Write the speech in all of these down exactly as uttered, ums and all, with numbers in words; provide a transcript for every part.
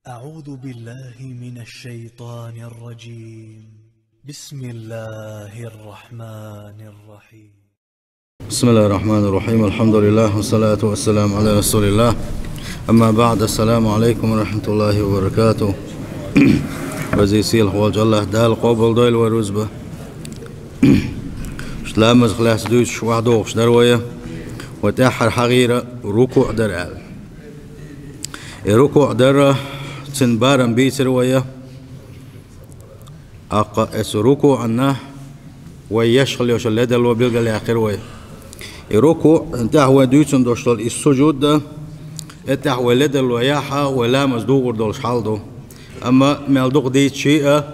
أعوذ بالله من الشيطان الرجيم. بسم الله الرحمن الرحيم. بسم الله الرحمن الرحيم. الحمد لله والصلاة والسلام على رسول الله. أما بعد، السلام عليكم ورحمة الله وبركاته. Веза-сийлахь волчу АллахӀ Дала къобалдойла вай рузба. Ламазах лаьцна дуьйцуш охьадогӀуш дара вай. Вай тӀаьххьара хьахийра рукуӀ дар аьлла. И рукуӀ дар, цуьнан барам бийцира вай. ТӀаккха оцу рукуӀана вай еш хила йолу ледарло билгалъяьккхира вай. И рукуӀ, тӀехь вай дуьйцун долуш долу и сужуд, и тӀехь вай ледарло яхь, вай ламаз дугӀур долуш хьал ду. Амма мел дукха дийцича а,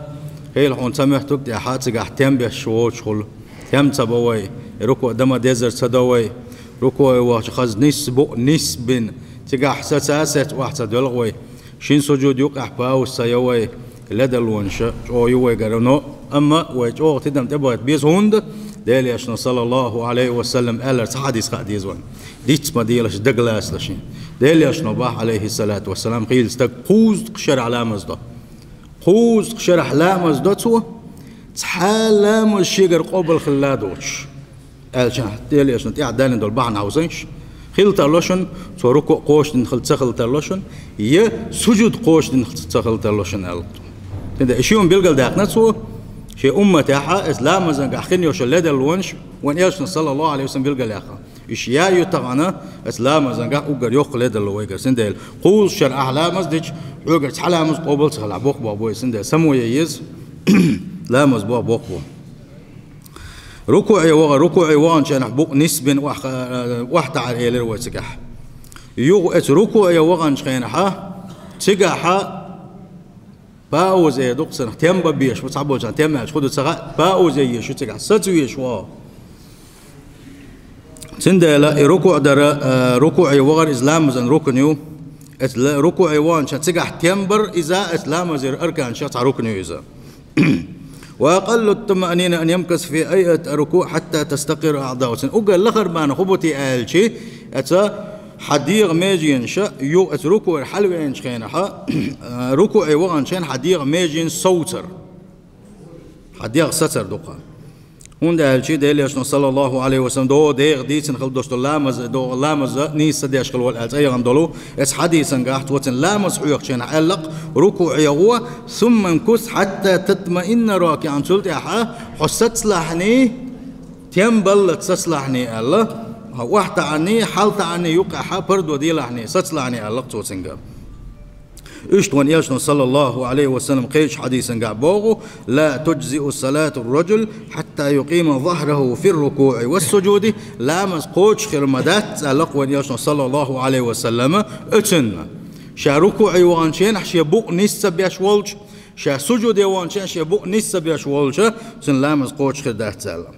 хӀинца хьуна ца моьттург тӀехь цигахь тем беш воцуш хуьлу. Тем ца бо вай, и рукуӀ дан ма дезара ца до вай. РукуӀе вахча хаза нисса бу, нисса бина, цигахь саца а саца охьа ца доьлху вай. Шина сужуд юкъахь пауза ца йо вай, ледарлонаш чӀогӀа ю вайгара, но, амма вай чӀогӀа тидам тӀебахийта беза, хӀунда Делан Элчано, саллаллаху Ӏалайхи ва саллам, аьлларг цхьа хьадис хаа деза вайна. Диц ма делаш, дагалацалаш. Делан Элчано боху, Ӏалайхиссалату вассалам, хийла стаг кхузткъа шарахь ламаз до. Кхузткъа шарахь ламаз до цо, цхьа а ламаз шегара къобал хилла доцуш. Аьлча, Делан Элчано тӀаьхьа далийна долу бахьана хьовсийша. Хила тарло шуна, цо рукуӀ кхочушдина хила ца хила тарло шуна, я сужуд кхочушдина хила ца хила тарло шуна аьлла. ХӀунда аьлча и шиъ билгалдаьккхина цо, шен умматехь а, оцу ламазангахь хин йолуш ледарлонаш, вайн Элчано, саллаллаху Ӏалайхи ва саллам, билгалъяьккхина. Уьш яй ю тахана, оцу ламазангахь уггар йоккха ледарло вайгара. Цундела кхузткъа шарахь ламаз дича, хьоьгара цхьа ламаз къобал ца хилахь, боккха бохам бу и, цундела самое еза, ламаз бохам боккха бу. РукуӀе вахар, рукуӀе ваханчу хенахь букъ нисбина охьа-, охьатаӀар элира вай цигахь. Юха оцу рукуӀе ваханчу хенахьа, цигахьа пауза эр ду-кх цунах, тем бан безаш ву, цхьаболчарна тем аьлча хӀун ду ца хаьа, пауза еш ю цигахь, саца везаш ву. Цундела и рукуӀ дара, а, рукуӀе вахар иза ламазан рукн ю. Оцу ла-, рукуӀе ваханчу цигахь тем бар иза, оцу ламазера арканех цхьа рукн ю иза. وأقل الطمأنينة أن يمكث في هيئة الركوع حتى تستقر أعضاؤه. Цуьнан уггар лахара бахьана хӀун бу те аьлча, оцу хьан дегӀан меженаш юха оцу рукуӀера хьалавеанчу хенахь, а, рукуӀе ваханчу хенахь хьан дегӀан меженаш совцар. Хьан дегӀ сацар ду-кх. ХӀунда аьлча Делан Элчано, саллаллаху Ӏалайхи ва саллам, догӀу дегӀан дийцина хила долуш долу ламаз, догӀу ламаз нийса ца деш хила волу аьлла цӀа яхана долу. Оцу хьадисангахь цо цуьнан ламаз хьоьхучу хенахь аьлла-кх, рукуӀе гӀо, ثم امكث حتى تطمئن راكعا, цул тӀаьхьа хьо сацалахьний, тем баллалц сацалахьний аьлла, хьо охьатаӀарний, хьалатаӀарний, юккъехь пардо делахьний, сацалахьний аьлла-кх цо цуьнга. Иштта вайн Элчано, саллаллаху Ӏалайхи ва саллам, кхечу хьадисангахь боху: لا تجزئ صلاة الرجل حتى يقيم ظهره في الركوع والسجود. Ламаз кхочушхир ма дац аьлла-кх вайн Элчано, саллаллаху Ӏалайхи ва саллам, оцунна. Ша рукуӀе ваханчу хенахь шен букъ нисса ца беш волчу, ша сужуде ваханчу хенахь шен букъ нисса ца беш волчу, цуьнан ламаз кхочушхир дац аьлла.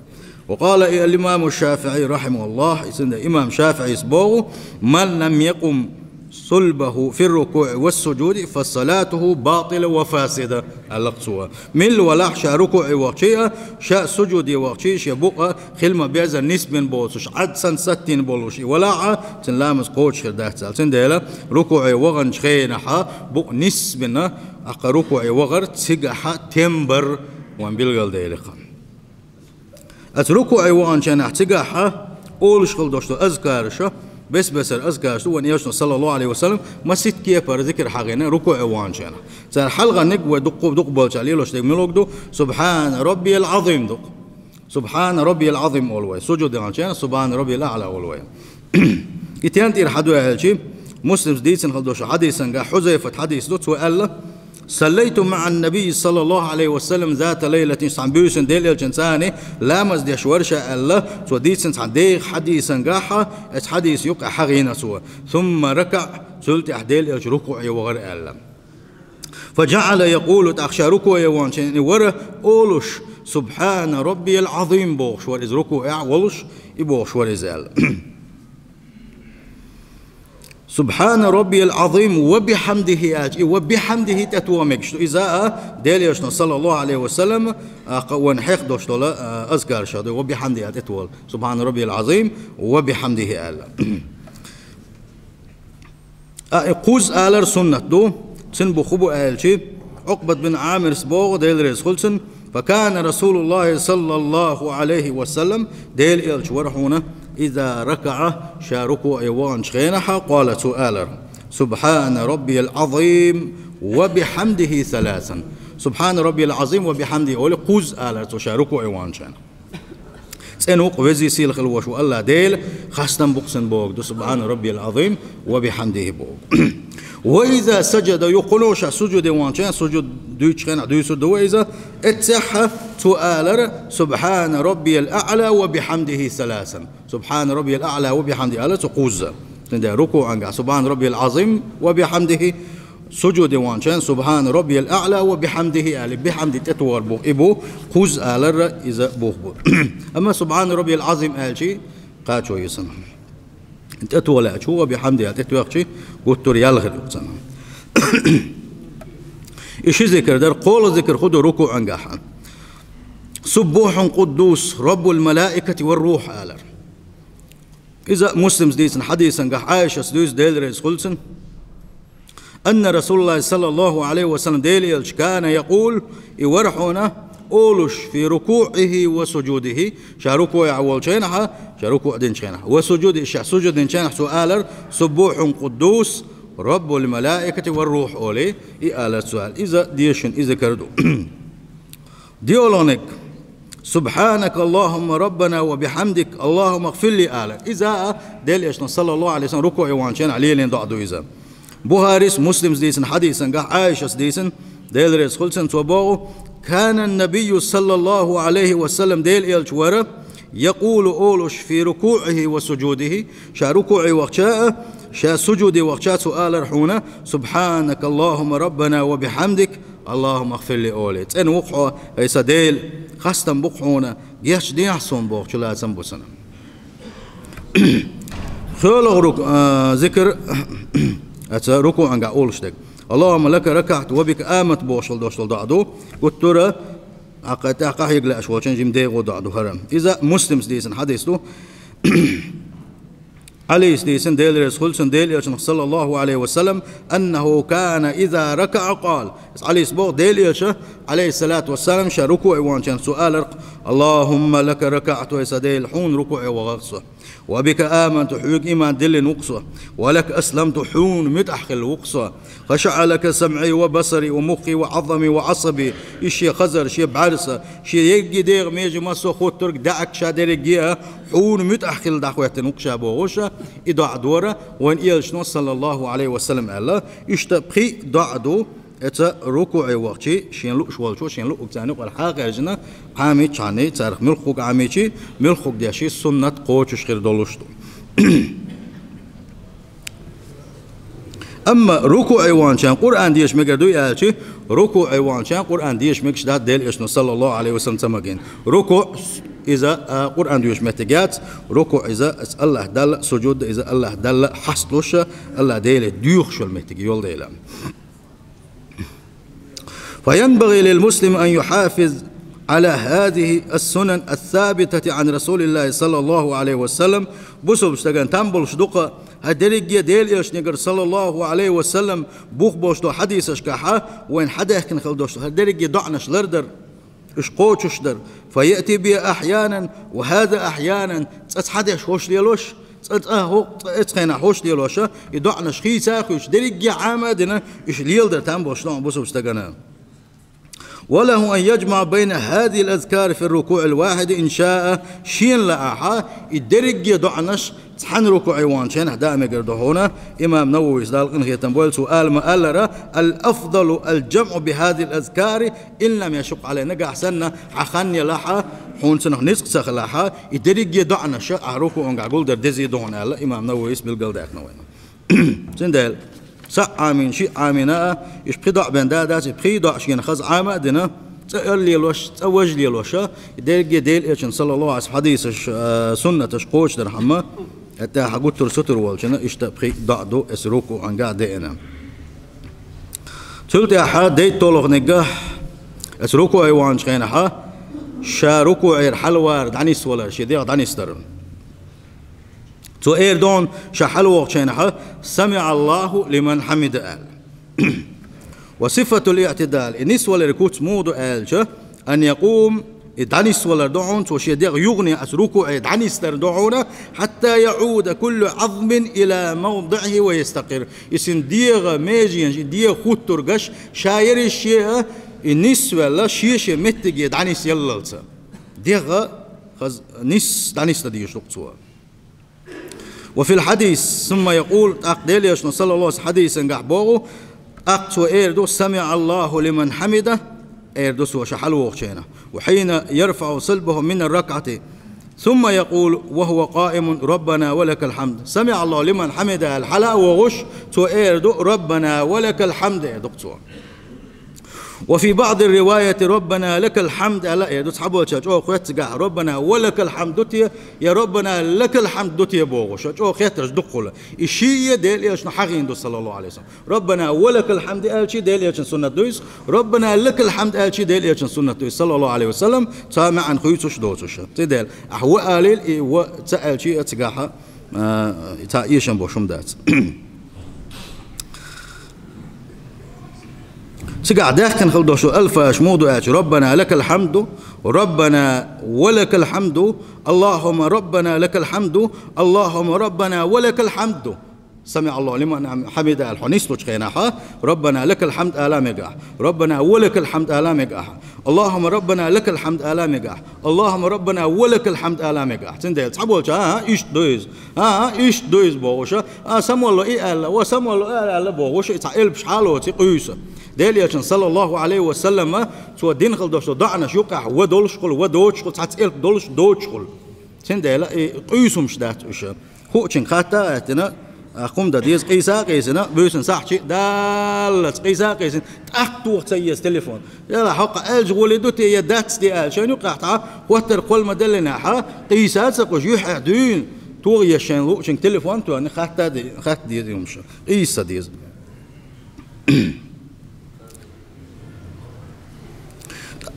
وقال الإمام الشافعي رحمه الله, и цуьнан имам ШафиӀис боху: من لم يقم صلبه في الركوع والسجود فصلاته باطلة وفاسدة, аьлла-кх цо. Милла валахь ша рукуӀе вахча а, ша сужуде вахча а, шен букъ хила ма-беззара нисбина боцуш, Ӏад санна саттийна болуш и валахь а, цуьнан ламаз кхочушхир дац аьлла. Цундела рукуӀе ваханчу хенахь букъ нисбина, тӀаккха рукуӀе вахар, цигахь тем бар вайн билгалдели-кх. Оцу рукуӀе ваханчу хенахь цигахь олуш хила долуш долу азкараш, бес-бесара азкараш ду, вайн Элчано, саллаллаху Ӏалайхи ва саллам, масийтта кепара зикр хьахийна рукуӀе ваханчу хенахь. Цара хьалханиг вай дуккха-, дукха болчара лелош дерг муьлха ду, سبحان ربي العظيم ду-кх. سبحان ربي العظيم олу вай. Сужуде ваханчу хенахь سبحان ربي الأعلى олу вай. И тен тӀера хьан ду аьлча, Муслимс дийцина хила долуш долу хьадисангахь Хьузайфат хьадис ду, цо аьлла: صليت مع النبي صلى الله عليه وسلم ذات ليلة, цхьана буьйсанна Делан Элчанца ламаз деш вара ша аьлла, цо дийцина цхьана дегӀан хьадисангахь, оцу хьадисан юкъа хьахийна цо. ثم ركع, цул тӀаьхьа Делан Элча рукуӀе вахара аьлла. فجعل يقول, тӀаккха ша рукуӀе ваханчу хенахь и вара олуш, سبحان ربي العظيم бохуш вара иза, рукуӀехь а волуш, и бохуш вара иза аьлла. سبحان ربي العظيم وبحمده аьлча, и وبحمده тӀетоха мегаш ду. Иза а Делан Элчано, саллаллаху Ӏалайхи ва саллам, а, кха вайна хьеха долуш долу, а, азкараш ду, وبحمده аьлла тӀетоха. سبحان ربي العظيم وبحمده аьлла. А, и кхузза алар суннат ду, Цун бух хӀун бу аьлча, Ӏукъбат бин Ӏамирас боху, Дела реза хуьлда цунна: «فكان رسول الله صلى الله عليه وسلم», Дела элча вара хьуна, «إذا ركع», ша рукуӀе ваханчу хенахь, «قال», цо алара: «سبحان ربي العظيم وبحمده ثلاثا». «سبحان ربي العظيم وبحمده» олий, кхузза алара цо ша рукуӀе ваханчу хенахь. ЦӀена ву-кх, веза-сийлахь хила волуш ву АллахӀ Дела, хастам бу-кх цунна бохург ду, «سبحان ربي العظيم وبحمده» бохург. «وإذا سجد», юха кхунна ша сужуде ваханчу хенахь, сужуд дуьйцучу хенахь дуьйцур ду вай иза, эццехь цо алара: «سبحان ربي الأعلى وبحمده ثلاثا». «سبحان ربي الأعلى وبحمده» алара цо кхузза. Цундела рукуӀангахь «سبحان ربي العظيم وبحمده», сужуде ваханчу хенахь «سبحان ربي الأعلى وبحمده» алий, «بحمده» тӀетохар бу, и бу кхузза алара, иза бух бу. Амма «سبحان ربي العظيم» аьлча, кхачо йисина. ТӀетоха лаьа чу «وبحمده» аьлла тӀетоьхча, гуттар ял хир ю-кх цунна. И ши зикр дара, кхоалгӀа зикр хӀун ду рукуӀангахь? «سبوح قدوس رب الملائكة والروح» алар. Иза Муслимс дийцина хьадисангахь Ӏайшас дуьйцу, Дела реза хуьлда цунна: «أن رسول الله صلى الله عليه وسلم», Дела элча, «كان يقول», и вара хьуна, олуш, «في ركوعه وسجوده», ша рукуӀехь волчу хенахь, ша рукуӀ динчу хенахь, «وسجوده», ша сужуд динчу хенахь цо алара: «سبوح قدوس رب الملائكة والروح» олий, и алара цо аьлла. Иза дешна, иза кара ду. ДоьалгӀаниг: «سبحانك اللهم ربنا وبحمدك اللهم اغفر لي» алар. Иза а Дела элчано, саллаллаху Ӏалайхи ва саллам, рукуӀе ваханчу хенахь лелийна доӀа ду иза. Бухарис, Муслимс дийцина хьадисангахь Ӏайшас дийцина, Дела реза хуьлда цунна, цо боху: «كان النبي صلى الله عليه وسلم», Дела элча вара, «يقول», олуш, «في ركوعه وسجوده», ша рукуӀе вахча а, ша сужуде вахча а цо алара хьуна: «سبحانك اللهم ربنا وبحمدك اللهم اغفر لي» олий. ЦӀена ву-кх хьо, ай сан Дела, хастам бу-кх хьуна, гечдехьа суна бохучу лацам бу цунна. ПхоьалгӀа рук-, а, зикр, аца рукуӀангахь олуш дерг: «اللهم لك ركعت وبك آمنت» бохуш долуш долу доӀа ду, гуттара а, тӀаккха, тӀаккха къахьега лаьаш волчун жима дегӀо доӀа ду хӀара. Иза Муслимс дийцина хьадис ду. Ӏалийс дийцина, Дела реза хуьлда цунна, Дела элчанах, саллаллаху Ӏалайхи ва саллам, «أنه كان إذا ركع قال». Ӏалийс боху, Дела элча, Ӏалайхиссалату вассалам, ша рукуӀе ваханчу хенахь цо алара: «اللهم لك ركعت», ай сан Дела, хьуна рукуӀе вахара со. «وبك آمنت», хьоьга иман диллина ву-кх со. «ولك أسلمت», хьуна муьтӀахь хилла ву-кх со. «خشع لك سمعي وبصري ومخي وعظمي وعصبي». И шен хазар, шен бӀаьрса, шен ерриге дегӀан меже, массо а хӀоттарг, даьӀахк, ша дерриге а хьуна муьтӀахь хилла дӀахӀоьттина ву-кх ша бохуш, и доӀа дора вайн элчано, саллаллаху Ӏалайхи ва саллам, аьлла. Иштта пхи доӀа ду, эца рукуӀе вахчи, шен лууш волчо, шен луъург царна юкъара хьакъаьржина, Ӏамийчхьана, царах муьлххуг Ӏамийчи, муьлххуг деши суннат кхочуш хир долуш ду. Амма рукуӀе ваханчу хенахь Къуръан деша мегар дуй аьлчи, рукуӀе ваханчу хенахь Къуръан деша мегаш дац, Дела элчано, саллаллаху Ӏалайхи ва саллам, ца магийна. РукуӀ иза, а, Къуръан доьшу меттиг яц, рукуӀ иза, АллахӀ Далла, сужуд иза, АллахӀ Далла хьасталуш, АллахӀ Деле доьхуш йолу меттиг йолу дела. فينبغي للمسلم أن يحافظ على هذه السنن الثابتة عن رسول الله صلى الله عليه وسلم. Бусалба стагана там болуш ду-кх хӀара дерриге а Дела элчанегара, саллаллаху Ӏалайхи ва саллам, бух болуш долу хьадисашкахь вайна хьадаьхкина хила долуш хӀара дерриге а доӀанаш лардар, уьш кхочушдар. فيأتي بها أحيانا وهذا أحيانا, цкъа цхьа деш хӀорш лелош, цкъа, цкъа хӀо-, цкъа эцхьанахь хӀорш лелош, и доӀанаш хийца а хуьйцуш, дерриге а Ӏама а дина, уьш леладар там болуш ду бусалба стагана. وله أن يجمع بين هذه الأذكار في الركوع الواحد إن شاء, шена лаахь, и дерриге а доӀанаш цхьана рукуӀе ваханчу хенахь даа мегар ду хьуна. Имам Нававис, Далла къинхетам бойла, цо ала ма-аллара: «الأفضل الجمع بهذه الأذكار إن لم يشق عليك». Нагахь санна хьан хан елахь, хьуна цунах ницкъ ца хилахь, и дерриге а доӀанаш ахь рукуӀангахь гулдар дезий ду хьуна, аьлла, имам Нававис билгалдаьккхина вайна. Цундела, цхьаъ Ӏамийна, шиъ Ӏамийна а, иштта пхи доӀа бен да дац, и пхи доӀа шена хаза Ӏама а дина, цкъа эр лелош, цкъа важа лелош, и дерриге а Дела элчан, саллаллаху Ӏалайхи ва саллам, хьадисаш, а, суннаташ кхочушдар хьама, тӀаьхьа гуттар а сутара волчунна иштта пхи доӀа ду, эца рукуӀангахь деана. Цул тӀаьхьа дейтталгӀаниг, эца рукуӀе ваханчу хенахь, ша рукуӀера хьалавар дӀанисвалар, шен дегӀ дӀанисдар. Цо эр ду хьуна ша хьалавогӀучу хенахь: «سمع الله لمن حمده» аьлла. وصفة الاعتدال, и нисвалара куц муха ду аьлча, أن يقوم, и дӀанисвалар ду хьуна, цо шен дегӀ юханехьа рукуӀе дӀанисдар ду хьуна, حتى يعود كل عظم إلى موضعه ويستقر. И шен дегӀа меженаш, и дегӀа хуттургаш, ша ерриш а, и нисваьлла, шен-шен меттиге дӀанисъяллалца. ДегӀ хаза нис, дӀанисда дезаш ду-кх цо. وفي الحديث ثم يقول, тӀаккха Делан Элчано, саллаллаху алейхи ва саллям, хьадисангахь боху, тӀаккха цо эр ду: سمع الله لمن حمده, эр ду цо ша хьалвохучу хенахь. وحين يرفع صلبه من الركعة ثم يقول وهو قائم ربنا ولك الحمد. سمع الله لمن حمده аьлла хьала а вогӀуш, цо эр ду: ربنا ولك الحمد, эр ду-кх цо. وفي بعض الروايات ربنا لك الحمد аьлла а эр ду. Цхьаболчара чӀогӀа хоьтту цигахь ربنا ولك الحمد ду те, я ربنا لك الحمد ду те бохуш, чӀогӀа хеттарш дукха хуьлу. И шиъ а Делан Элчано хьахийна ду, саллаллаху алейхи ва саллям. ربنا ولك الحمد аьлча а Делан Элчан суннат ду иза, ربنا لك الحمد аьлча а Делан Элчан суннат ду иза, саллаллаху алейхи ва саллям, цу маьӀна хуьйцуш доцуш. Ци дела, ахь ва алийла, и ва ца аьлча а цигахь, а, цхьа эшам болуш хӀума дац. Цигахь даьхкина хила долуш долу алфазаш муха ду аьлча: ربنا لك الحمد, ربنا ولك الحمد, اللهم ربنا لك الحمد, اللهم ربنا ولك الحمد. سمع الله لمن حمده аьлла хьо нислучу хенахь, ربنا لك الحمد ала мега ахь, ربنا ولك الحمد ала мега ахь, اللهم ربنا لك الحمد ала мега ахь, اللهم ربنا ولك الحمد ала мега ахь. Цундела цхьаболча, а, а, иштта ду иза, а, а, иштта ду иза бохуш, а, самоло и аьлла, ва самоло и аьлла бохуш, и цхьа элпаш хьалоций къуьйсу. Делан Элчано, саллаллаху алейхи ва саллям, цо дина хила долуш долу доӀанаш юкъахь ва долуш хуьлу, ва доцуш хуьлу, цхьацца элп долуш доцуш хуьлу. Цундела и къуьйсу хӀумаш дац уьш. Хуучуьнга хатта а хӀоьттина, а, хӀума дан деза, къийса а къийсина, буьйсанна сахьчий а даллалц къийса а къийсина, тӀаккха тоха ца еза телефон. Яла хьокха аьлча гӀоле ду те, я дац те аьлла, шайна юкъахь тӀе хӀоттар кхолла ма деллинехь, къийса а ца кхуьуш, юьххьехь дуьйна, тоха еза шайна луучуьнга телефон тоьхна, хатта де-, хатта деза и хӀумаш. Къийса деза.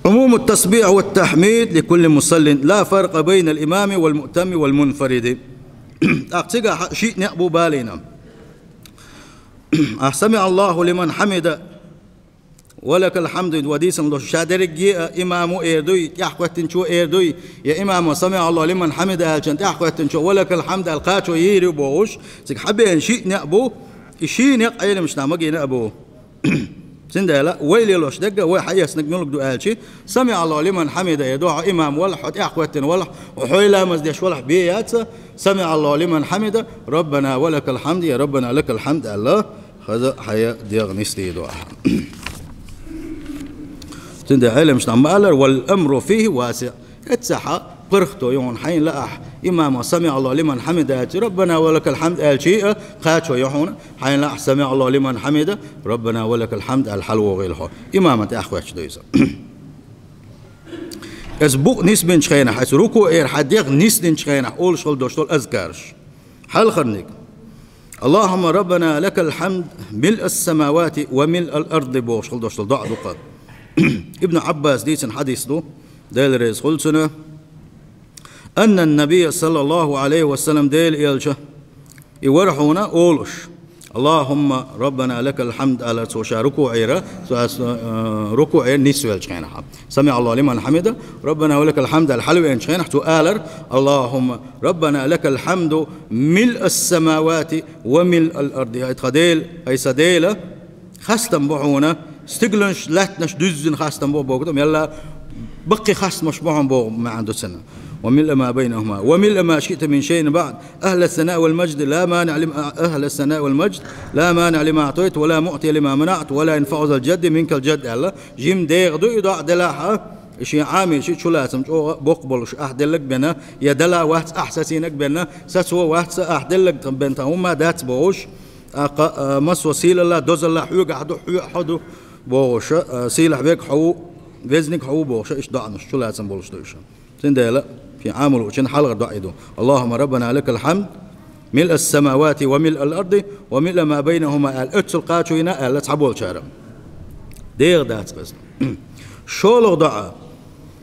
عموم التسبيح والتحميد لكل مصل، لا فرق بين الإمام والمؤتم والمنفرد. ТӀаккха цигахь шиъ некъ бу балийна. Ахь سمع الله لمن حمده ولك الحمد ва дийцина долуш, ша дерриге а имамо эр дуй, тӀаьхьахӀоьттинчо эр дуй, я имамо سمع الله لمن حمده аьллачунна тӀаьхьахӀоьттинчо ولك الحمد аьлла кхачо йийр ю бохуш, цига хьабеана шиъ некъ бу, и шиъ некъ Ӏеламнаха магийна а бу. Цундела вай лелош дерг а, вай хьаэцнарг муьлха ду аьлча, سمع الله لمن حمده эр ду хьо имам валахь, хьо тӀаьхьахӀоьттина валахь, хьо хьо ламаз деш валахь бен яц, سمع الله لمن حمده، ربنا ولك الحمد, я ربنا لك الحمد аьлла, хаза хьайн дегӀ нисдийр ду ахь. Цундела Ӏеламнаха ма-аллара: والأمر فيه واسع. Эццахь паргӀато ю хьуна, хьайна лаахь, имамо سمع الله لمن حمده аьлча, ربنا ولك الحمد аьлча а кхачо ю хьуна, хьайна лаахь سمع الله لمن حمده، ربنا ولك الحمد аьлла хьалавогӀийла хьо. Имамна тӀаьхьахӀоьттуш ду иза. Иза букъ нисбинчу хенахь, иза рукуӀера хьан дегӀ нисдинчу хенахь, олуш хила долуш долу азкараш. Хьалхарниг. اللهم ربنا لك الحمد ملء السماوات وملء الأرض бохуш хила долуш долу доӀа ду-кх. Ибн Ӏаббаса дийцина хьадис ду, Дела реза хуьлда цунна, أن النبي صلى الله عليه وسلم, Делан Элча, и вара хьуна олуш: اللهم ربنا لك الحمد аьлла цо ша рукуӀера, цо, э, рукуӀера нисвеллачу хенахь. سمع الله لمن حمده، ربنا ولك الحمد аьлла хьалавеанчу хенахь цо алара: اللهم ربنا لك الحمد ملء السماوات وملء الأرض. ХӀай тхан Дела, хӀай сан Дела, хастам бу хьуна, стигланаш, лаьттанаш дуьззина хастам бу боху, мелла баккхий хастамаш бу хьуна боху маьӀна ду цуьнан. وملء ما بينهما وملء ما شئت من شيء بعد، أهل الثناء والمجد لا مانع لما، أهل الثناء والمجد لا مانع لما أعطيت ولا معطي لما منعت ولا ينفع ذا الجد منك الجد аьлла. Жима дегӀ ду и доӀа делахь а, и шен Ӏамийча чулацам чӀогӀа боккха болуш, ахь деллаг бен, я дала вац ахь сацийнаг бен, сацо вац ахь деллаг бен тхан хӀумма дац бохуш, тӀаккха, а, массо сийлалла, дозалла хьоьгахь ду, хьоьгахь ду бохуш, а, сийлахь верг хьо ву, везниг хьо ву бохуш, иштта доӀанаш чулацам болуш ду уьш. Цундела, шен Ӏамало чен хьалхара доӀа и ду: اللهم ربنا لك الحمد ملء السماوات وملء الأرض وملء ما بينهما аьлла, оццул кхачо йина аьлла цхьаболчара. ДегӀ дац беза. ШолгӀа доӀа.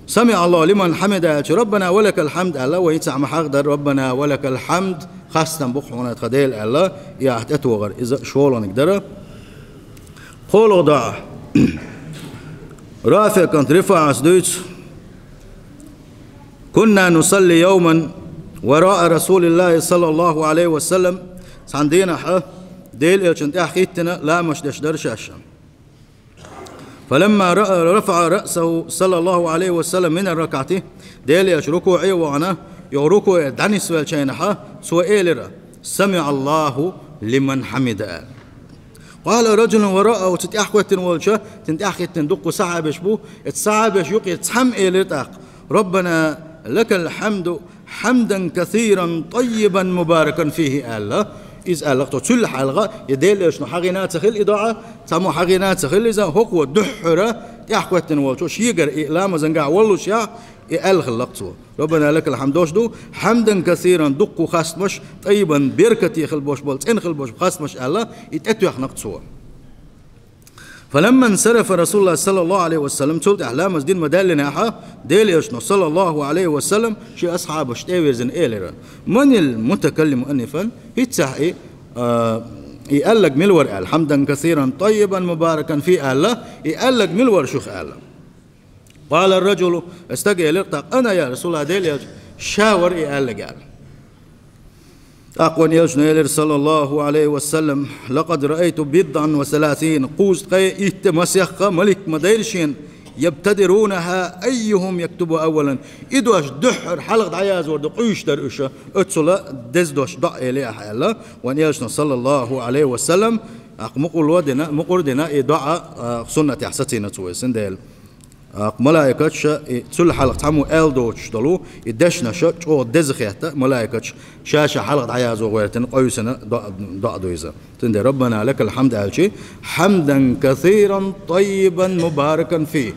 سمع الله لمن حمده аьлча, ربنا ولك الحمد аьлла, вай цхьаъ ма хьахдар, ربنا ولك الحمد, хастам бу хьуна тхан Дела аьлла, и ахь тӀетохар. Иза шолгӀаниг дара. КхоалгӀа доӀа. РафиӀ кӀант РифаӀас дуьйцу: «كنا نصلي يوما وراء رسول الله صلى الله عليه وسلم». Цхьана дийнахь Делан Элчанна тӀаьхьахӀиттина ламаз деш дара шаьш. «فلما رأ-، رفع رأسه صلى الله عليه وسلم من الركعة», Делан Элча рукуӀе а вахана, юха рукуӀера дӀанисвеллачу хенахь, цо элира: «سمع الله لمن حمده», аьлла. «قال رجل وراءه», цу тӀаьхьа хӀоьттина волчу, цунна тӀаьхьахӀиттина дуккха сахьабаш бу, эцу сахьабаша юкъера цхьамма элира тӀаккха: «ربنا لك الحمد حمدا كثيرا طيبا مباركا فيه», аьлла. Иза аьлла-кх цо цул хьалха, я Делан Элчано хьахийна а ца хилла и доӀа, цхьаммо хьахийна а ца хилла иза, хӀокхо дуьххьара тӀаьхьа хӀоьттина волчо шегара и ламазангахь воллушехь, и аьлла хилла-кх цо. «ربنا لك الحمد» дош ду, «حمدا كثيرا», дуккха хастамаш, «طيبا», беркате хила болуш болу, цӀена хила болуш хастамаш аьлла, и тӀетоьхна-кх цо. «فلما انصرف رسول الله صلى الله عليه وسلم», цул тӀаьхьа ламаз дина ма-даьллинехь, Делан Элчано, саллаллаху Ӏалайхи ва саллам, шен асхьабашна тӀе а вирзина элира: «من المتكلم آنفا؟» ХӀинццехь и, а, и аьлларг мила вара аьлла, «حمدا كثيرا طيبا مباركا فيه» аьлла, и аьлларг мила вара шух аьлла. «قال الرجل», и стага элира тӀаккха: «أنا يا رسول الله», Делан Элча, ша вара и аьлларг аьлла. ТӀаккха вайн Элчано элира, саллаллаху Ӏалайхи ва саллам: «لقد رأيت بضعا وثلاثين», кхузткъе итт масех малик ма-дайра шена, «يبتدرونها أيهم يكتب أولا». И дош дуьххьара хьалха дӀаязор ду, къуьйсуш дара уьш, оццула деза дош доӀа элира ахь аьлла, вайн Элчано, саллаллаху Ӏалайхи ва саллам, тӀаккха мукъарло дина, мукъар дина и доӀа, а, суннатехь сацийна цо, цундела. ТӀаккха малайкаша и цул хьалха цхьаммо аьлла доцуш долу и дешнаша чӀогӀа деза хетта малайкаша, ша-ша хьалха дӀаязо гӀертина, къуьйсина доӀа, доӀа ду иза. Цундела «ربنا لك الحمد» аьлчи, «حمدا كثيرا طيبا مباركا فيه»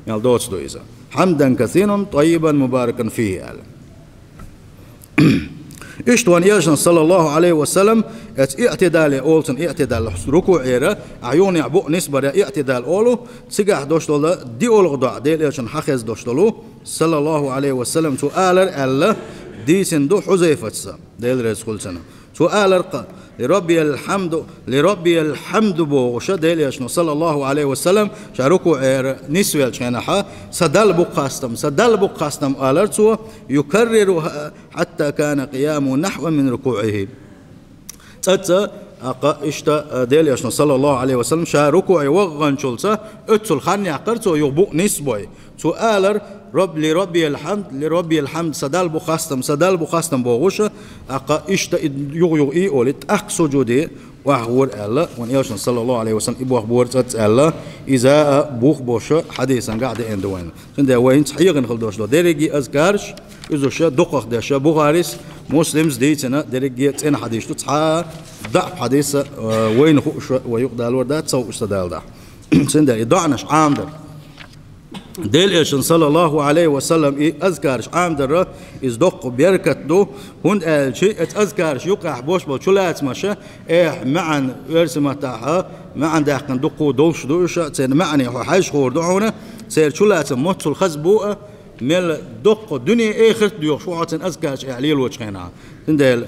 аьлла доцу ду иза. «حمدا كثيرا طيبا مباركا فيه» аьлла. Иштта вайн Элчано, саллаллаху Ӏалайхи ва саллам, эцу иӀтидале олу цунна, иӀтидал рукуӀера, а юханехь букъ нисбар иӀтидал олу, цигахь дош долу диъолгӀа доӀа, Делан Элчано хьахеза дош долу, саллаллаху Ӏалайхи ва саллам, цо алар аьлла, дийцина ду Хьузайфатца, Дела реза хуьлда цунна. Цо алар-кх: «لربي الحمد، لربي الحمد», бохуша, Делан Элчано, саллаллаху Ӏалайхи ва саллам, ша рукуӀера нисвеллачу хенахь, «сан Далла бу-кх хастам, сан Далла бу-кх хастам», алара цо, «يكررها حتى كان قيامه نحوا من ركوعه». ЦӀа-цӀа, тӀаккха иштта, а, Делан Элчано, саллаллаху Ӏалайхи ва саллам, ша рукуӀе вахханчулца, оццул хан яьккхира цо, юха букъ нисбой. Цо алар: «رب، لربي الحمد، لربي الحمد», сан Далла бу-кх хастам, сан Далла бу-кх хастам, бохуша, тӀаккха иштта и юха-юха и олий, тӀаккха сужуде охьахора аьлла, вайн Элчано, саллаллаху Ӏалайхи ва саллам, и боху бора цӀа-цӀа аьлла, иза а бух боша хьадисангахь деана ду вайна. Цундела вай хӀинца хьехана хила дош долу дерриге азкарш, иза ша дукхахдеш, Бухарис, Муслимс дийцина дерриге цӀена хьадис ду, цхьа а даӀф хьадис, а, вайна хууш вай юкъадалор дац, ца хууш ца даладахь. Цундела и доӀанаш Ӏамадар. Делан Элчано, саллаллаху Ӏалайхи ва саллам, и азкарш Ӏамадар, иза доккха беркат ду, хӀунда аьлча эцу азкарш юкъахь бош болу чулацамаша, эхь, маьӀна, оьрсийн маттахь, маьӀна даьккхина дуккха долуш ду уьш, церан маьӀне хьо хьаьжча хуур ду хьуна, церан чулацам моццул хаза бу а, мел доккха дуьне, эхарт доьхуш ву хьо церан азкарш эхь лелочу хенахь. Цундела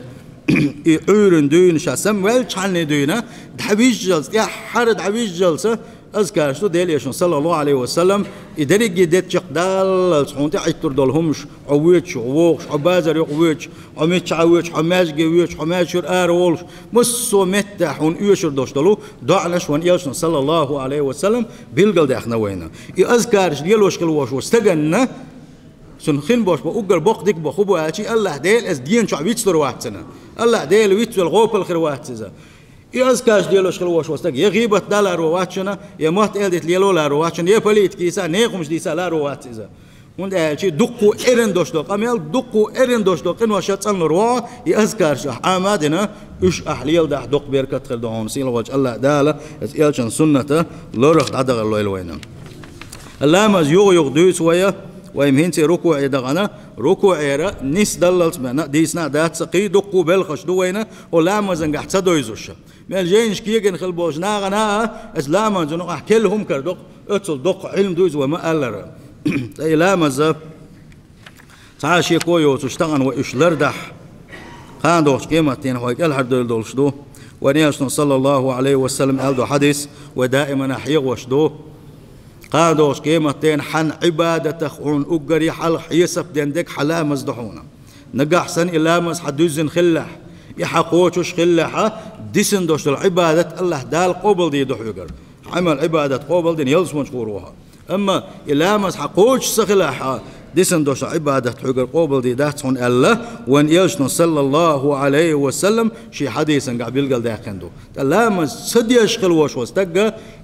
и Ӏуьйранна дуьйна ша самаваьллачхьанна дуьйна, дӀавижжалц, тӀаьххьара дӀавижжалца, азкарш ду Делан Элчано, саллаллаху Ӏалайхи ва саллам, и дерриге деттачакхдаллалц хьуна тӀе Ӏиттур долу хӀумаш, хьо воьдуш, хьо вогӀуш, хьо базар юкъа воьдуш, хьо миччахьа воьдуш, хьо маьждиге воьдуш, хьо маьждиг чуьра ара волуш, массо а меттехь хьуна оьшур долуш долу доӀанаш вайн Элчано, саллаллаху Ӏалайхи ва саллам, билгалдаьхна вайна. И азкарш лелош хила волуш волу стаганна, цунна хин бош бо уггар боккха дика бо хӀун бу аьлча, АллахӀ Дела иза дена чохь вицлур вац цунна. АллахӀ Дела вицвелла гӀопал хир вац иза. И азкарш лелош хила волуш волу стаг я гӀийбат дала ларо вац шуна, я мотт-эладита лело ларо вац шуна, я политика йийца, нехан хӀумаш дийца ларо вац иза. ХӀунда аьлча дуккха эрна дош долу къамел, дуккха эрна дош долу къинош цӀанлур ву, и азкарш ахь Ӏама а дина, уьш ахь леладахь доккха беркат хир ду хьуна, сийлахьчу АллахӀ Дала иза Элчан сунната лорах дӀадахалойла вайна. Ламаз юха-юха дуьйцу вай, вай хӀинца рукуӀе дахана, рукуӀера нисдаллалц бен дийцина а дац, кхин дуккха белхаш ду вайна, хӀо ламазангахь ца дойзуш. Мел жайнаш кегина хила болчу нахана а, иза ламазан юкъахь керла хӀума карадо-кх, оццул доккха Ӏилма ду иза вай ма-аллара. Ткъа и ламаза цхьа а шеко йоцуш тахана вай уьш лардахь, кхана догӀучу къематдийнахь вай кӀелхьардевлла долуш ду. Вайн Элчано, саллаллаху Ӏалайхи ва саллам, аьлла ду хьадис, вай даимана хьехош ду. Кхана долчу къематдийнахь хьан Ӏибадатах хьуна уггаре хьалха хьесап ден дерг хьан ламаз ду хьуна. Нагахь санна и ламаз хьан дуьззина хиллехь, и хьан кхочуш хиллехь, дисина долуш долу Ӏибадат Аллаха Дала къобалдийр ду хьоьгара. Хьан Ӏамал, Ӏибадат къобалдина ялсаманчу гӀур ву хьо. Амма и ламаз хьан кхочуш ца хилахь, дисина долуш долу Ӏибадат хьоьгара къобалдийр дац хьуна аьлла, вайн Элчано, саллаллаху Ӏалайхи ва саллам, шен хьадисангахь билгалдаьккхина ду. Ткъа ламаз ца деш хила волуш волу стаг,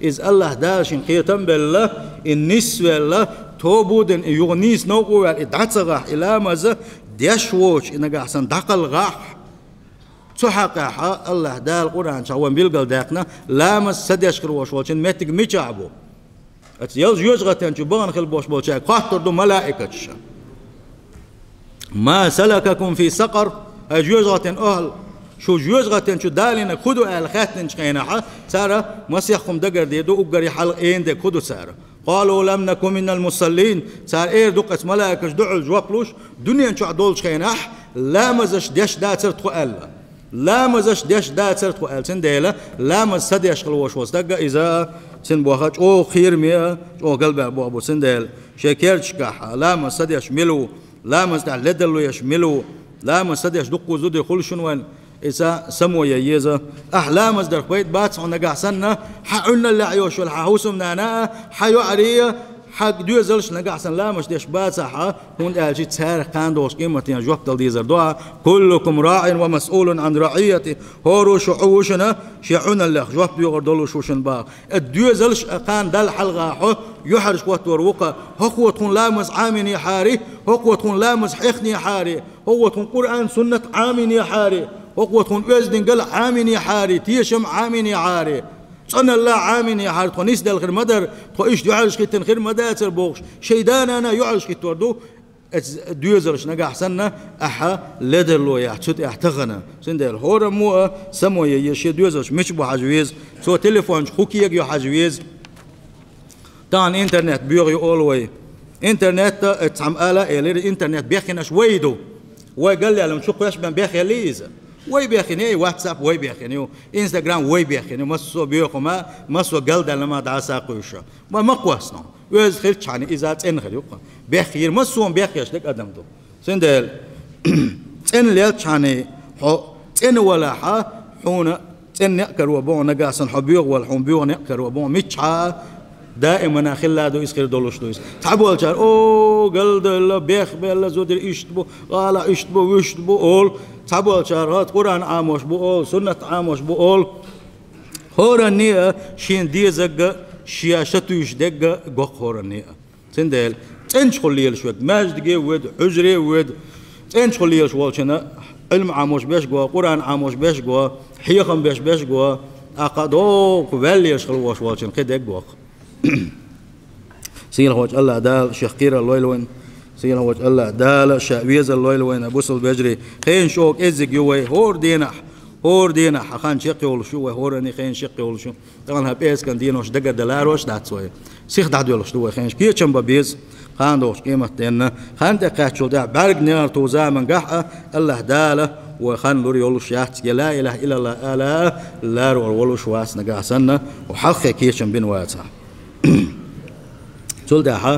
иза Аллаха Дала шен кхетам а белла, и нисвелла, тоба а дина, и юха нийса новкъа а ваьлла, и дӀа ца гӀахь, и ламаз деш воцуш, и нагахь санна дӀакхалхахь, цу хьокъехь Аллаха Дала Къуръан чохь вайн билгалдаьккхина, ламаз ца деш хила волуш волчун меттиг мичахь бу. Оцу ялх жоьжахатин чу бахана хила болуш болчаьрга хоттур ду малаикаша: «Ма салакакум фи сакъар?» Ай жоьжахатин охьал, шу жоьжахатин чу далийнарг хӀун ду аьлла хаьттинчу хенахь, цара масех хӀума дагардийр ду, уггаре хьалха эн дерг хӀун ду цара. «Къалу лам наку минал мусаллин». Цара эр ду-кх оцу малаикаша дуьхьал жоп луш, дуьнен чохь долчу хенахь ламазаш деш дацара тхо аьлла. Ламазаш деш дацара тхо аьлла. Цундела ламаз ца деш хила волуш волу стаг, иза цуьнан боху чӀогӀа кхераме а, чӀогӀа галбаьхьа боху бу. Цундела шайн керташкахь ламаз ца деш мила ву, ламаз тӀехь ледарло еш мила ву, ламаз ца деш дуккха зуда хуьлу шуна вайн, иза само ян еза. Ахь ламаз дарх пайда бац хьуна нагахь санна, хьан Ӏуьнналлехь йолуш йолу хьан хӀусамнана а, хьан йоӀарий а, хьан доьзалш нагахь санна ламаз деш бацахь, хӀунда аьлча цара кхана долчу къематдийнахь жоп дала дезар ду: «Куллукум раӀин ва масъулун Ӏан раӀийятихи». ХӀора шу Ӏу ву шуна, шен Ӏуьналлех жоп доьхур долуш ву шуна боху. Оцу доьзалш а кхана Далла хьалха хьо юьхьӀаьржа хӀоттор ву-кх, хӀокхо тхуна ламаз Ӏамийнехьара, хӀокхо тхуна ламаз хьехнехьара, хӀокхо тхуна Къуръан, суннат Ӏамийнехьара, хӀокхо тхуна оьздангалла Ӏамийнехьара, тешам Ӏамийнехьара, цӀаналла Ӏамийнехьара, тхо нисделла хир ма дара, тхо иштта юьхьӀаьржа хӀиттина хир ма дацара бохуш, шайн да-нана юьхьӀаьржа хӀиттор ду. Оцу доьзалш нагахь санна, ахьа ледарло яхь цу тӀехь тахана. Цундела хӀораммо а само ян еза, шен доьзалш мича бу хьажа веза, цо телефон чу хӀун кегайо хьажа веза. Тахана интернет боьха ю олу вай. Интернет, э, цхьамма ала а элира, интернет бехкинарш вай ду. Вай галъяьллачу кхоьш бен бехъеллий иза? Вай бехкина ю, и WhatsApp вай бехкина ю, Instagram вай бехкина ю, массо а боьха хӀума, массо а галдаьлла хӀума дӀасакхуьйсуш. Ма ма кхоссал. Оьзда хилчхьана иза цӀена хир ю-кх. Бехъяр массо а бехъеш дерг адам ду. Цундела цӀена лелчхьана хьо цӀена валахь, хьуна цӀена некъ каро боху, нагахь санна хьо боьха валахь, хьуна боьха некъ каро боху, миччахьа даимана хилла ду иза, хир долуш ду иза. Цхьаболчара: «О, галдаьлла, бехбелла, зударий иштта бу, гӀала иштта бу, вуьшта бу», — олу. Цхьаболчара: «ХӀа, Къуръан Ӏамош бу», — олу, «суннат Ӏамош бу», — олу. ХӀоранне а шена дезарг а, шен шатуьйсуш дерг а го-кх хӀоранне а. Цундела цӀеначухула лелаш верг, маьждиге а воьду, хьуьжаре а воьду, цӀеначухула лелаш волчунна Ӏилма Ӏамош берш го, Къуръан Ӏамош берш го, хьехам беш берш го, тӀаккха догӀу ваьлла лелаш хила волуш волчунна кхин дерг го-кх. Сийлахьчу Аллах Дала шех кхерар лойла вайна. Сийлахьчу Аллах Дала ша везар лойла вайна, бусалба вежарий. Хенаш чӀогӀа кӀеззиг ю вай, хӀора денахь, хӀора денахь хьан хан чекхйолуш ю вай, хӀоранне хенаш чекхйолуш ю. Тахана хьан пӀераскан денош дагардан ларош дац вай. Сиха дӀадоьлхуш ду вай хенаш. Кечам бан беза кхана догӀучу къематденна. Хан тӀе кхаьччул тӀаьхьа бӀаьрг нерал туза замангахь а Аллах Дала вай хан лур йолуш яц, я ла илаха иллаллах ала а ларор волуш вац нагахь санна, хьалххе кечам бина вацахь. Цул тӀаьхьа